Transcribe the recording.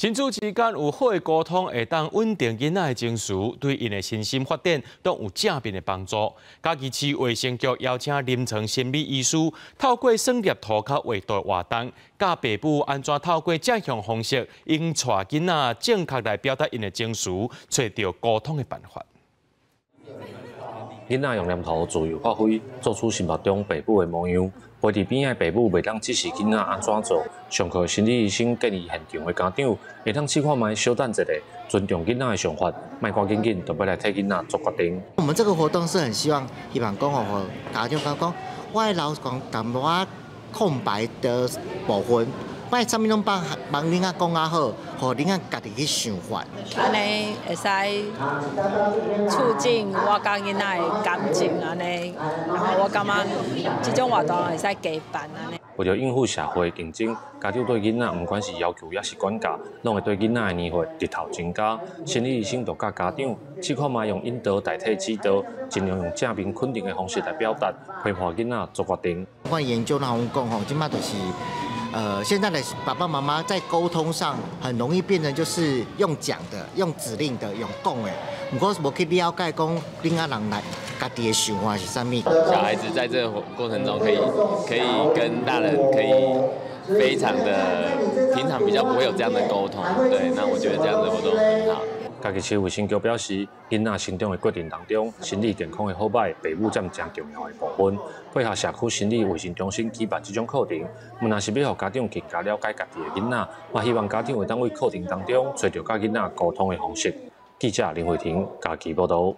親子之間有好的溝通，會當穩定囡仔的情緒，對𪜶的身心發展攏有正面的幫助。嘉義市衛生局邀請臨床心理醫師，透過算粒塗跤畫圖活動，教爸母按怎透過這項方式，𪜶帶囡仔正確來表達𪜶的情緒，揣著溝通的辦法。囡仔用黏塗自由發揮，做出心目中爸母的模樣。陪佇邊仔的爸母袂當指示囡仔按怎做。上課心理醫生建議現場的家長會當試看覓，小等一下，尊重囡仔的想法，莫趕緊緊就欲來替囡仔做決定。我們這個活動是很希望，希望講予家長講講，我的老講淡薄仔空白的部分，莫啥物攏幫幫囡仔講較好，予囡仔家己去想法。按呢會使促進我佮囡仔的感情，按呢，然後我感覺這種活動會使加辦按呢。為著應付社會競爭，家長對囡仔毋管是要求抑是管教，攏會對囡仔的年歲日頭增加。心理醫生就教家長試看覓用引導代替指導，盡量用正面肯定的方式來表達，陪伴囡仔做決定。我研究那種講吼，這馬就是，現在的爸爸媽媽在溝通上很容易變成就是用講的、用指令的、用講的，毋過無去了解講囡仔人來家己的想法是啥物。小孩子在這個過程中可以跟大人可以非常的平常比較不會有這樣的溝通，對，那我覺得這樣的活動很好。嘉義市衛生局表示，囡仔成長的過程當中，心理健康的好䆀，爸母佔誠重要的部分。配合社區心理衛生中心舉辦這種課程，毋但是欲予家長更加了解家己的囡仔，嘛希望家長會當佇課程當中揣著佮囡仔溝通的方式。記者林慧婷嘉義報導。